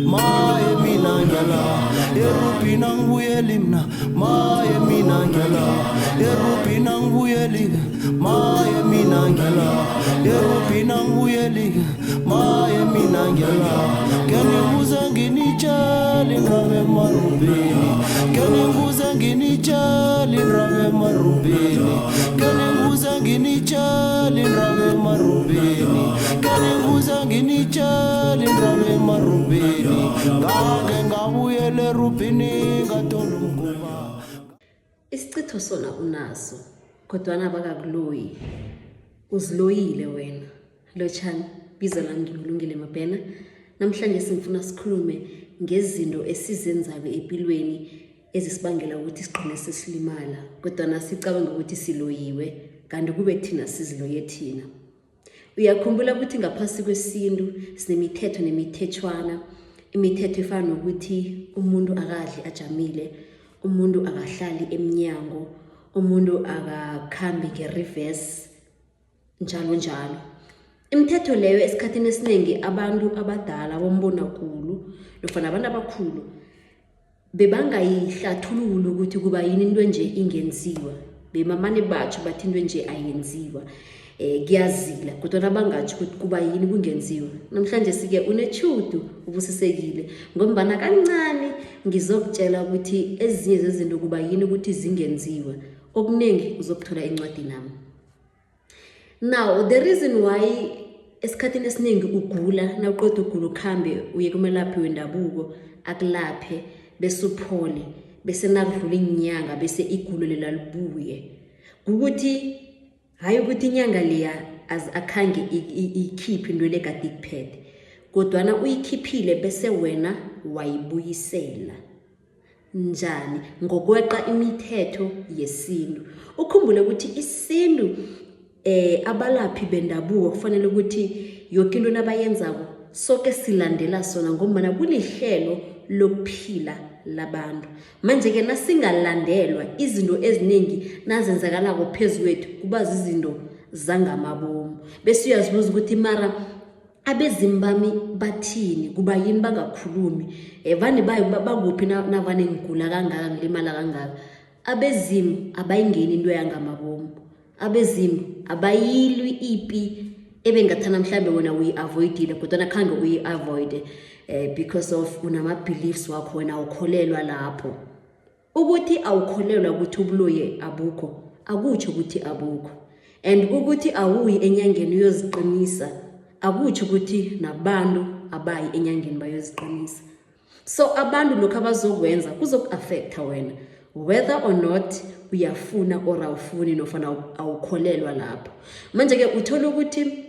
Maye mina ngiyala erubhini, angibuyeli mina. Maye mina ngiyala erubhini, angibuyeli. Maye mina ngiyala erubhini, angibuyeli. Maye mina ngiyala. Ke ninguze nginitshele indaba emarubhini, ke ninguze nginitshele indaba emarubhini, ke ninguze nginitshele indaba emarubhini, ke ninguze nginitshele indaba emarubhini. Ngake ngabuyela erubhini, ngathola umguba. Isichitho sona unaso, kodwana bakakuloyi, uziloyile wena. Lotshani, bizo lami nginguLungile Mabhena. Namhlanje singifuna sikhulume ngezinto esizenzako empilweni ezisibangela ukuthi sigqine sesilimala, kodwana sicabange ukuthi siloyiwe, kanti kube thina siziloye thina. Uyakhumbula ukuthi ngaphasi kwesintu sinemithetho nemithetshwana, imithetho efana nokuthi umuntu akadli ajamile, umuntu akahlali emnyango, umuntu akakhambi nge-reverse, njalo njalo. Imithetho leyo esikhathini esiningi abantu abadala bombonakulu nofana abantu abakhulu bebangayihlathululi ukuthi kuba yini into nje ingenziwa. Bemamane batsho bathi into nje ayenziwa, kuyazila, kodwa bangatsho ukuthi kuba yini kungenziwa. Namhlanje sike unetjhudu, ubusisekile, ngombana kancane ngizokutshela ukuthi ezinye zezinto kuba yini ukuthi zingenziwa. Okuningi uzokuthola encwadini nami. Now, the reason why esikhathini esiningi ugula, nawuqeda ugula ukhambe uye kumelaphi wendabuko akulaphe bese uphole, bese nakudlula inyanga bese igulo lela libuye, kukuthi hayi ukuthi inyanga leya akhange ikhiphe into le kade ikuphethe, kodwana uyikhiphile bese wena wayibuyisela. Njani? Ngokweqa imithetho yesintu. Ukhumbule ukuthi isintu, abalaphi bendabuko kufanele ukuthi yoke into nabayenzako soke silandela sona, ngombana kulihlelo lokuphila labantu. Manje-ke nasingalandelwa, izinto eziningi nazenzakalako phezu kwethu kuba zizinto zangamabomu, bese uyazibuza ukuthi mara abezimu bami bathini? Kuba yini bangakhulumi? Vane bakuphi navane ngigula kangaka, ngilimala kangaka? Abezimu abayingeni into yangamabomu. Abezimu abayilwi ipi ebengathana mhlambe wena uyi-avoidile, kodwana khange uyi-avoide because of unama-beliefs wakho, wena awukholelwa lapho. Ukuthi awukholelwa ukuthi ubuloyi abukho akutsho ukuthi abukho, and ukuthi awuyi enyangeni uyoziqinisa akutsho ukuthi nabantu abayi enyangeni bayoziqinisa. So abantu lokhu abazokwenza kuzoku-affecta wena whether or not uyafuna or awufuni nofana awukholelwa lapho. Manje-ke uthola ukuthi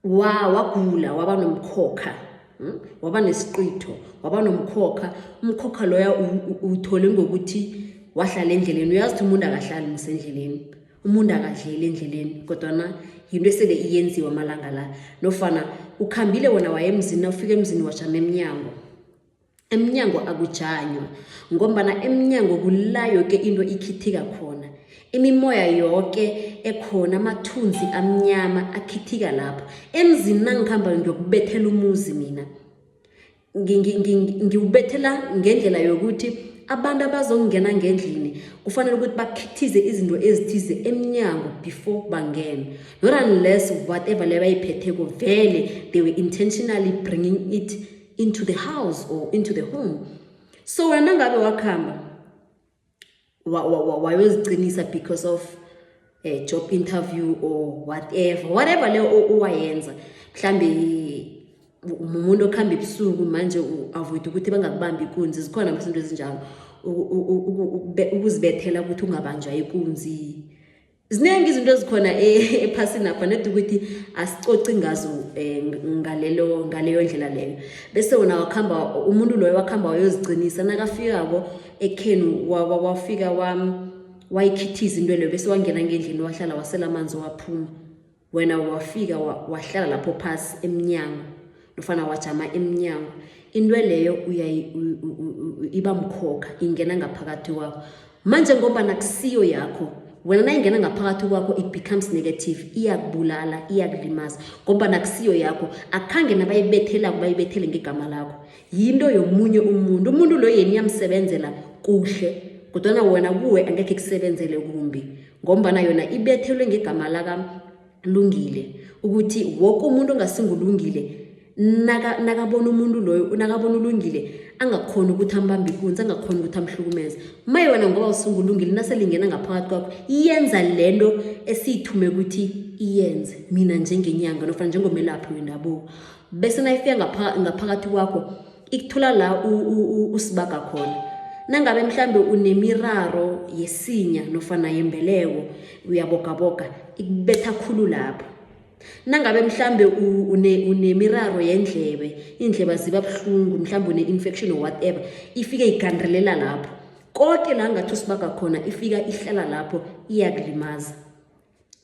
wagula, waba nomkhokha, Waba nesiqitho, waba nomkhokha. Umkhokha loya uthole ngokuthi wahlala endleleni. Uyazi ukuthi umuntu akahlali musendleleni, umuntu akadleli endleleni, kodwana yinto esele iyenziwa amalanga la. Nofana ukhambile wena waye emzini, nawufika emzini wajama emnyango. Emnyango akujanywa, ngombana emnyango kula yoke into ikhithika khona, imimoya yoke ekhona, amathunzi amnyama akhithika lapho emzini. Nangikhamba ngiyokubethela umuzi mina, ngiwubethela ngendlela yokuthi abantu abazongena ngendlini kufanele ukuthi bakhithize izinto ezithize emnyango before bangene, not unless whatever le bayiphetheko vele they were intentionally bringing it into the house or into the home. So wena nangabe wakhamba wayoziqinisa because of a job interview or whatever, whatever le owayenza, mhlambe umuntu okuhamba ebusuku, manje u-avoid ukuthi bangakubambi ikunzi, zikhona izinto ezinjalo, ukuzibethela ukuthi ungabanjwa ikunzi. Ziningi izinto ezikhona ephasini apha, nedi ukuthi asicoci ngazo ngalelo ngaleyo ndlela leyo. Bese wona wakhamba, umuntu loyo wakhamba wayoziqinisa, nakafikako ekhenu wafika wayikhithiza into leyo, bese wangena ngendlini, wahlala, wasela amanzi, waphuma. Wena wafika wahlala lapho phasi emnyango nofana wajama emnyango, into leyo iba mkhokha, ingena ngaphakathi kwakho manje, ngoba nakusiyo yakho. Wena nayingena ngaphakathi kwakho, it becomes negative, iyakubulala, iyakulimaza, ngoba nakusiyo yakho. Akhange nabayibethelako bayibethele ngegama lakho, yinto yomunye umuntu. Umuntu loyo yena iyamsebenzela kuhle, kodwana wena kuwe angekhe kusebenzele kumbi, ngombana yona ibethelwe ngegama lakaLungile, ukuthi woke umuntu ongasingulungile nakabona umuntu loyo, nakabona uLungile, angakhoni ukuthi ambambe ikunzi, angakhoni ukuthi amhlukumeze. Maye wena, ngoba usungulungile, naselingena ngaphakathi kwakho, iyenza lento esiyithume ukuthi iyenze, mina njengenyanga nofana njengomelaphi wendabuko. Bese nayifika ngaphakathi kwakho, ikuthola la usibaga khona. Nangabe mhlambe unemiraro yesinya nofana yembeleko, uyabogaboga, ikubetha khulu lapho. Nangabe mhlambe unemiraro yendlebe, iindleba ziba buhlungu, mhlambe une-infection or whatever, ifike igandelela lapho. Konke la ngathi usibaga khona, ifika ihlala lapho, iyakulimaza.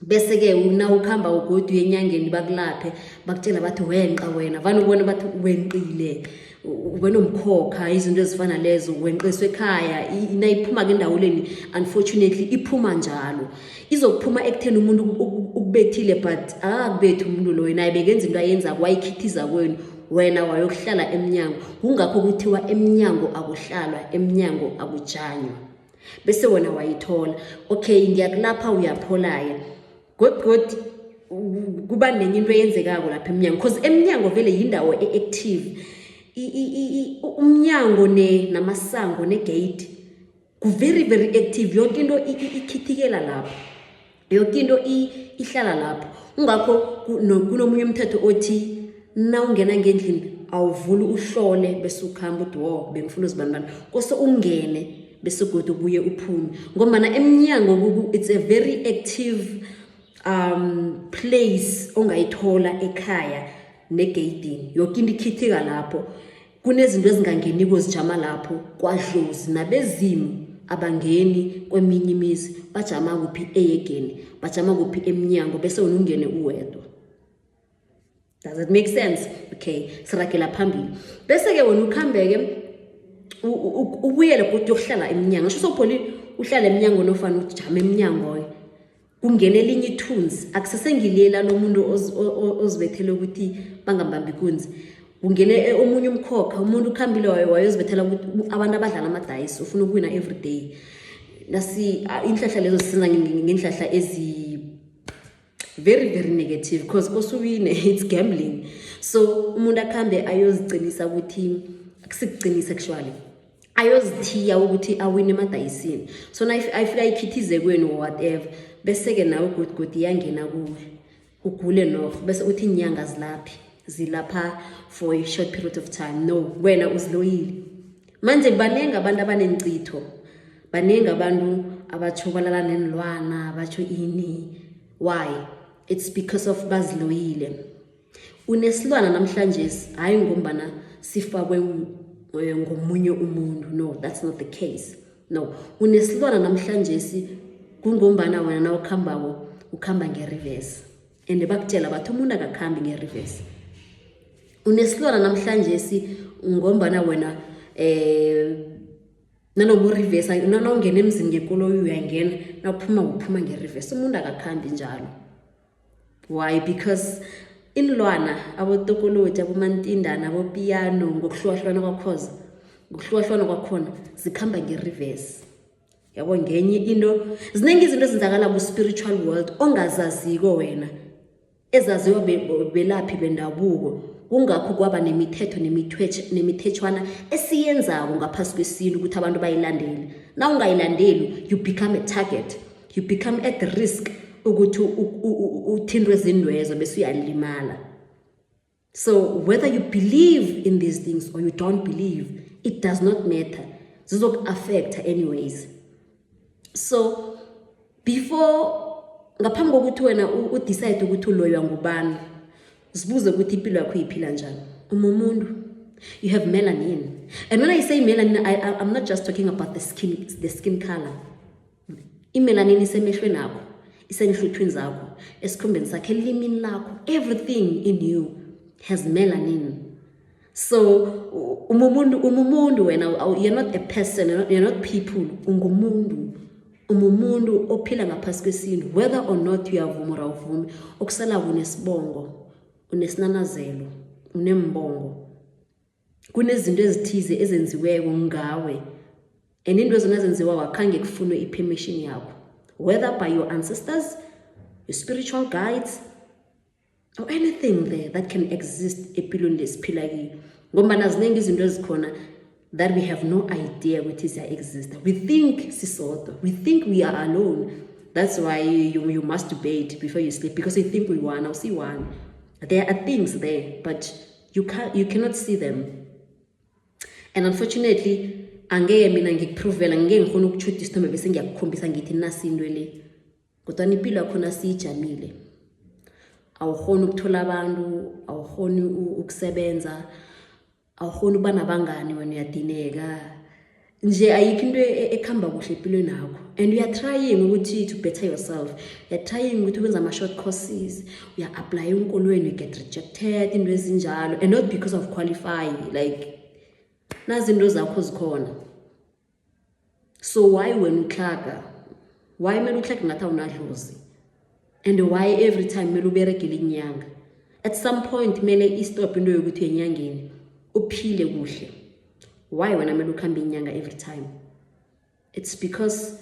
Bese-ke na ukuhamba ugodu uye enyangeni, bakulaphe, bakutshela bathi wenqa wena. Vane ubone bathi wenqile, ube nomkhokha, izinto ezifana lezo, wenqiswe ekhaya. Nayiphuma-ke endawuleni, unfortunately iphuma njalo, izokuphuma ekutheni umuntu ukubethile, but akakakubethi umuntu loyo, naye bekenza into ayenzako, wayikhithiza kwenu, wena wayokuhlala emnyango. Kungakho kuthiwa emnyango akuhlalwa, emnyango akujanywa. Bese wena wayithola, okay, ngiyakulapha, uyaphola-ke. God god, kuba nenye into eyenzekako lapha emnyango, because emnyango vele yindawo e-active. Umnyango namasango negate ku-very very active. Yonke into ikhithikela lapho, yonke into ihlala lapho. Ungakho kunomunye umthetho othi na ungena ngendlini, awuvuli uhlole bese ukuhamba, uthi wo bengifuna uzibanibani, kose ungene bese godu ubuye uphume, ngombana emnyango it's a very active place ongayithola ekhaya negeyidini. Yoke into ikhithika lapho, kunezinto ezingangeniko, zijama lapho. Kwadlozi nabezimu abangeni kweminye imizi, bajama kuphi? Eyegeni. Bajama kuphi? Emnyango. Bese wena ungene uwedwa. Does it make sense? Okay, siragela phambili. Bese-ke wena ukuhambeke, ubuyele godu uyokuhlala emnyango. Ngisho sowupholile, uhlala emnyango nofana ujame emnyango, kungena elinye ithunzi, akusesengiliyela lomuntu ozibethele ukuthi bangambambi ikunzi. Kungene omunye umkhokha, umuntu ukhambile wayozibethela ukuthi abantu abadlala amadayisi, ufuna ukuwina every day. Nasi inhlahla lezo zisenza ngenhlahla ezi very very negative, because kosuwine, it's gambling. So umuntu akhambe ayoziqinisa ukuthi, akusikuqinisa actually, ayozithiya ukuthi awine emadayisini. So ayifika ikhithize kwenu or whatever, bese-ke nawe godigodi iyangena kuwe, ugule norho, bese uthi inyanga zilaphi, zilapha for a short period of time. No, wena uziloyile. Manje baningi abantu abanencitho, baningi abantu abatsho balala nenilwana, batsho ini. Why? It's because of baziloyile. Unesilwana namhlanje, hayi ngombana sifakwe ngomunye umuntu. No, that's not the case. No, unesilwana namhlanje kungombana wena na ukhambako, ukhamba nge-reverse, and bakutshela bathi umuntu akakhambi nge-reverse. Unesilwana namhlanje ngombana wena nanoma u-reverse, nawungena emzini ngekoloyi, uyangena, nawuphuma, uphuma nge-reverse. Umuntu akakhambi njalo. Why? Because inilwana, abotokoloji, abomantindana, abopiyano, ngokuhlukahlukana kwakhoza, ngokuhlukahlukana kwakhona, zikhamba nge-reverse, yabo. Ngenye into, ziningi izinto ezenzakala ku-spiritual world ongazaziko wena, ezaziwa belaphi bendabuko. Kungakho kwaba nemithetho nemithetshwana esiyenzako ngaphasi kwesintu ukuthi abantu bayilandele. Na ungayilandeli, you become a target, you become at risk ukuthi uthintwe zindwezo, bese uyalimala. So whether you believe in these things or you don't believe, it does not matter, zizoku-affecta anyways. So before, ngaphambi kokuthi wena udecide ukuthi uloywa ngubani, zibuze ukuthi impilo yakho uyiphila njani. Umumuntu, you have melanin. And when I say melanin, I'm not just talking about the skin color. Imelanin isemehlweni akho, isenhluthwini zakho, esikhumbeni sakho, elimini lakho. Everything in you has melanin. So umumuntu, umumuntu wena. You're not a person, you're not people, ungumuntu. Umumuntu ophila ngaphasi kwesintu, whether or not uyavuma or awuvumi, okusalako unesibongo, unesinanazelo, unembongo. Kunezinto ezithize ezenziweko ngawe, and into zona ezenziwako akhange kufunwe i-permission yakho, whether by your ancestors, your spiritual guides or anything there that can exist empilweni lesiphila kiyo, ngombana ziningi izinto ezikhona that we have no idea ukuthi ziya-exista. We think sisodwa, we think we are alone. That's why you masturbate before you sleep, because you think we one. See one, there are things there, but you cannot see them. And unfortunately angeke mina ngikuprovela, ngeke ngikhona ukutjhuda isithombe bese ngiyakukhombisa ngithi nasi into le, kodwana impilo yakhona siyijamile. Awukhoni ukuthola abantu, awukhoni ukusebenza, awukhoni ukuba nabangani, wena uyadineka nje, ayikho into ekuhamba kuhle empilweni yakho. And you are trying ukuthi to better yourself, you are trying ukuthi wenza ama-short courses, uya-apply enkolweni, you get rejected, into ezinjalo, and not because of qualify, like nazi into zakho zikhona. So why wena utlhaga? Why kumele utlhage ngathi awunadlozi? And why every time kumele uberegele inyanga? At some point kumele i-stop into yokuthi enyangeni uphile kuhle. Why wena kumele ukuhambe inyanga every time? It's because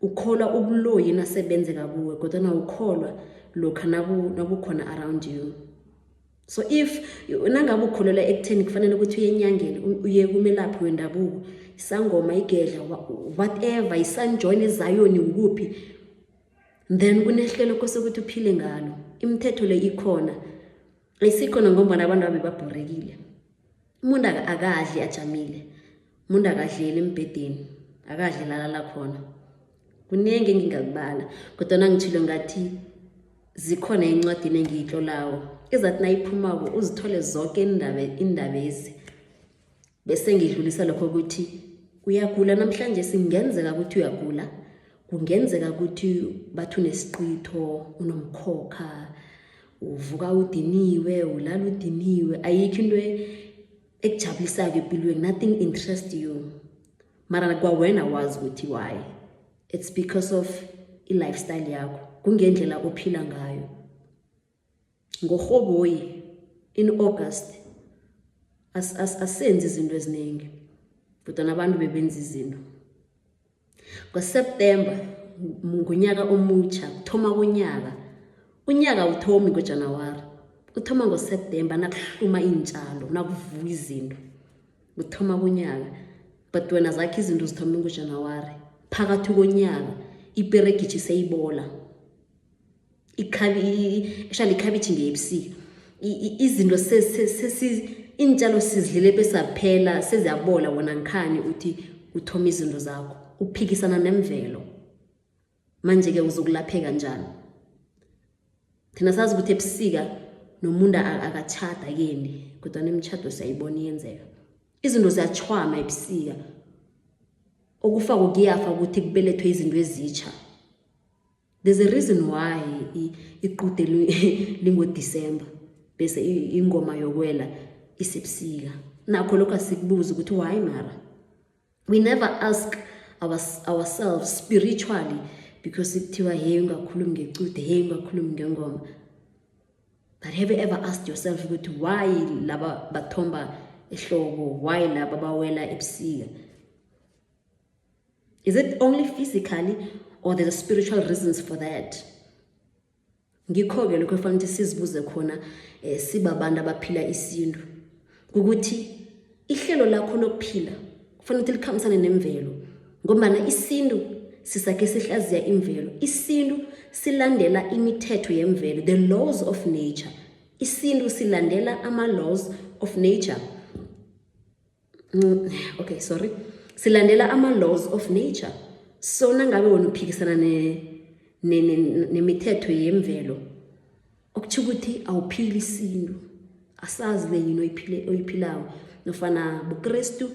ukholwa ubuloyi nasebenzeka kuwe, kodwa ukholwa lokha nabukhona around you. So if nangabe ukholelwa ekutheni kufanele ukuthi uye enyangeni, uye kumelaphi wendabuko, isangoma, igedla, whatever, isanjoin ezayoni, ukuphi, then kunehlelo kose ukuthi uphile ngalo. Imithetho le ikhona, ayisikhona ngombana abantu abe babhorekile. Umuntu akadli ajamile, umuntu akadleli embhedeni, akadli lalala khona. Kuningi engingakubala, kodwa nangitshilo ngathi zikhona encwadini engiyitlolako, ezathi nayiphumako uzithole zonke indabezi. Bese ngidlulisa lokho ukuthi uyagula namhlanje, singenzeka ukuthi uyagula, kungenzeka ukuthi bathi unesiqitho, unomkhokha, uvuka udiniwe, ulala udiniwe, ayikho into ekujabulisako empilweni, nothing interest you, mara kwawena wazi ukuthi why. It's because of i-lifestyle yakho, kungendlela ophila ngayo. Ngorhoboyi in August asenzi izinto eziningi, kodwa nabantu bebenza izinto. NgoSeptember ngunyaka omutsha, kuthoma konyaka. Unyaka uthomi ngoJanuwari, uthoma ngoSeptember, nakuhluma iintjalo, nakuvuka izinto, kuthoma konyaka. But wena zakho izinto zithome ngoJanuwari, phakathi konyaka iperegitjhi seyibola, ikhabi, actually ikhabitjhi ngeyebusika. Izinto iintjalo sizidlile besaphela, seziyabola, wona ngikhani uthi uthoma izinto zakho, uphikisana nemvelo. Manje-ke uzokulapheka njani? Thina sazi ukuthi ebusika nomuntu akatshada keni, kodwa nemitshato siyayibona iyenzeka. Izinto ziyachwama ebusika, okufako kuyafa ukuthi kubelethwe izinto ezitsha. There's a reason why iqude lingoDisemba bese ingoma yokwela isebusika. Nakho lokho asikubuza ukuthi why, mara we never ask ourselves spiritually, because kuthiwa, "Hey, ungakhulumi ngecude, hey, ungakhulumi ngengoma." But have you ever asked yourself ukuthi why laba bathomba ehlobo, why laba bawela ebusika? Is it only physically or there's spiritual reasons for that? Ngikho-ke lokho efanele ukuthi sizibuze khona, sibabantu abaphila isintu, ukuthi ihlelo lakho lokuphila kufanele ukuthi likhambisane nemvelo, ngombana isintu sisakhe sihlaziya imvelo. Isintu silandela imithetho yemvelo, the laws of nature. Isintu silandela ama-laws of nature. Okay, sorry, silandela ama-laws of nature. So nangabe wena uphikisana nemithetho yemvelo, okutjho ukuthi awuphili isintu. Asazi le yini oyiphilako, nofana buKrestu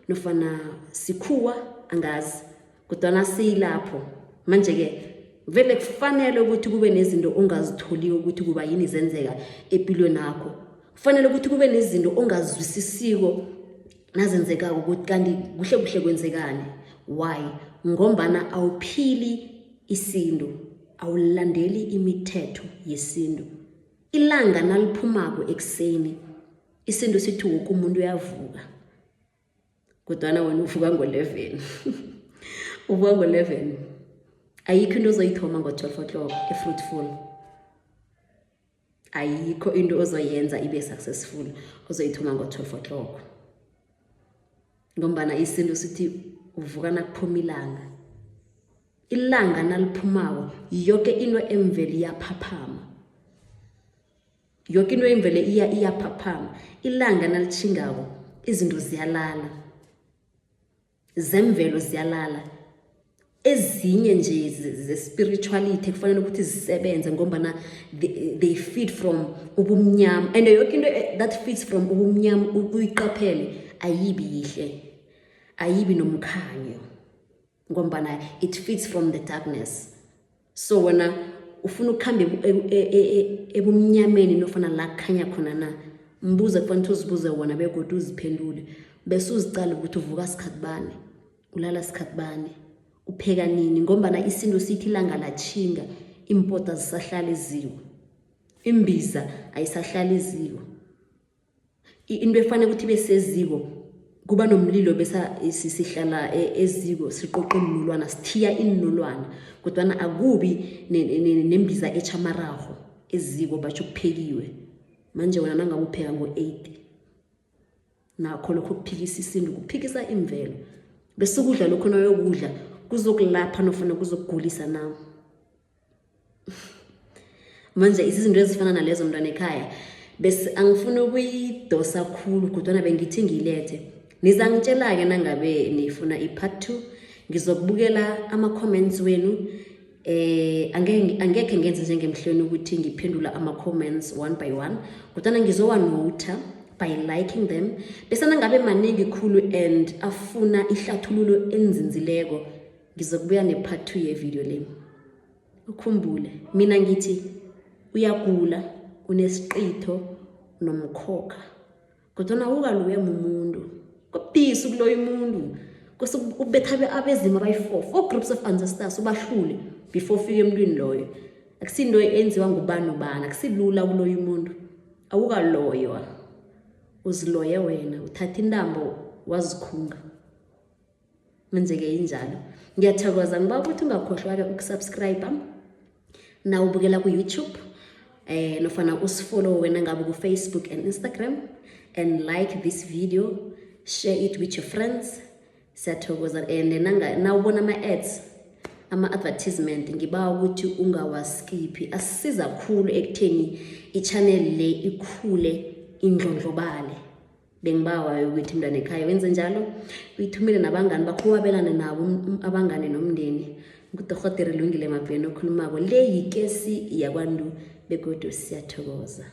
nofana sikhuwa, angazi, kodwana siyilapho manje-ke. Vele kufanele ukuthi kube nezinto ongazitholiko ukuthi kuba yini zenzeka empilweni yakho. Kufanele ukuthi kube nezinto ongazwisisiko nazenzekako, ukuthi kanti kuhle kuhle kwenzekani, why. Ngombana awuphili isintu, awulandeli imithetho yesintu. Ilanga naliphumako ekuseni, isintu sithi woke umuntu uyavuka, kodwana wena uvuka ngo-11, uvuka ngo-11. Ayikho into ozoyithoma ngo-12 o'clock e-fruitful, ayikho into ozoyenza ibe successful ozoyithoma ngo-12 o'clock, ngombana isintu sithi uvuka nakuphuma ilanga. Ilanga naliphumako, yoke into emvelo iyaphaphama, yoke into emvelo iyaphaphama. Ilanga nalitjhingako, izinto ziyalala, zemvelo ziyalala, ezinye nje ze-spirituality kufanele ukuthi zisebenze, ngombana they feed from ubumnyama, and yoke into that feeds from ubumnyama, uyiqaphele, ayibi yihle, ayibi nomkhanyo, ngombana it feeds from the darkness. So wena ufuna ukuhamba ebumnyameni nofana la kukhanya khona na? Mbuze kufanele uzibuze wona begodwa uziphendule, bese uzicale ukuthi uvuka sikhathi bani, ulala sikhathi bani, upheka nini, ngombana isintu sithi ilanga latjhinga, iimpota zisahlala eziko, imbiza ayisahlala eziko. Into efanele ukuthi ibe seziko, kuba nomlilo, bese sihlala eziko, siqoqa iinolwana, sithiya iinolwana, kodwana akubi nembiza etjha amararho eziko, batsho kuphekiwe. Manje wena nangabe upheka ngo-8, nakho lokho kuphikisa isintu, kuphikisa imvelo. Bese ukudla lokho noyokudla kuzokulapha nofana kuzokugulisa na? Manje izinto ezifana nalezo, mntwana ekhaya, bese angifuni ukuyidosa khulu, kodwana bengithi ngiyilethe. Nizangitshela-ke nangabe nifuna i-part 2. Ngizokubukela ama-comments wenu. Angekhe ngenze njengemhlweni ukuthi ngiphendula ama-comments one by one, kodwana ngizowanotha by liking them, bese nangabe maningi khulu and afuna ihlathululo enzinzileko, ngizokubuya ne-part 2 yevideo le. Ukhumbule, mina ngithi uyagula, unesiqitho nomkhokha, kodwana awukaluye mumuntu. Kubudisi ukuloya umuntu, kose ubetha abezimu abayi-four, four groups of ancestors, ubahlule before ufike emntwini loyo. Akusinto enziwa ngubani ubani, akusilula ukuloya umuntu. Awukaloywa, uziloye wena, uthatha intambo wazikhunga. Manje-ke injalo. Ngiyathokoza. Ngiba ukuthi ungakhohlwa-ke ukusubscribe na ubukela ku-YouTube, nofana usifollow wena ngabe ku-Facebook and Instagram, and like this video, share it with your friends. Siyathokoza. And nawubona ama-ads, ama-advertisement, ngiba ukuthi ungawaskiphi, asisiza khulu ekutheni i-channel le ikhule, indlondlobale. Bengibawa ukuthi mntwana ekhaya wenze njalo, uyithumele nabangani bakho, wabelane nabo, abangane nomndeni. Ngudorhotere Lungile Mabheni okhulumako. Le yikesi yakwantu, begodu siyathokoza.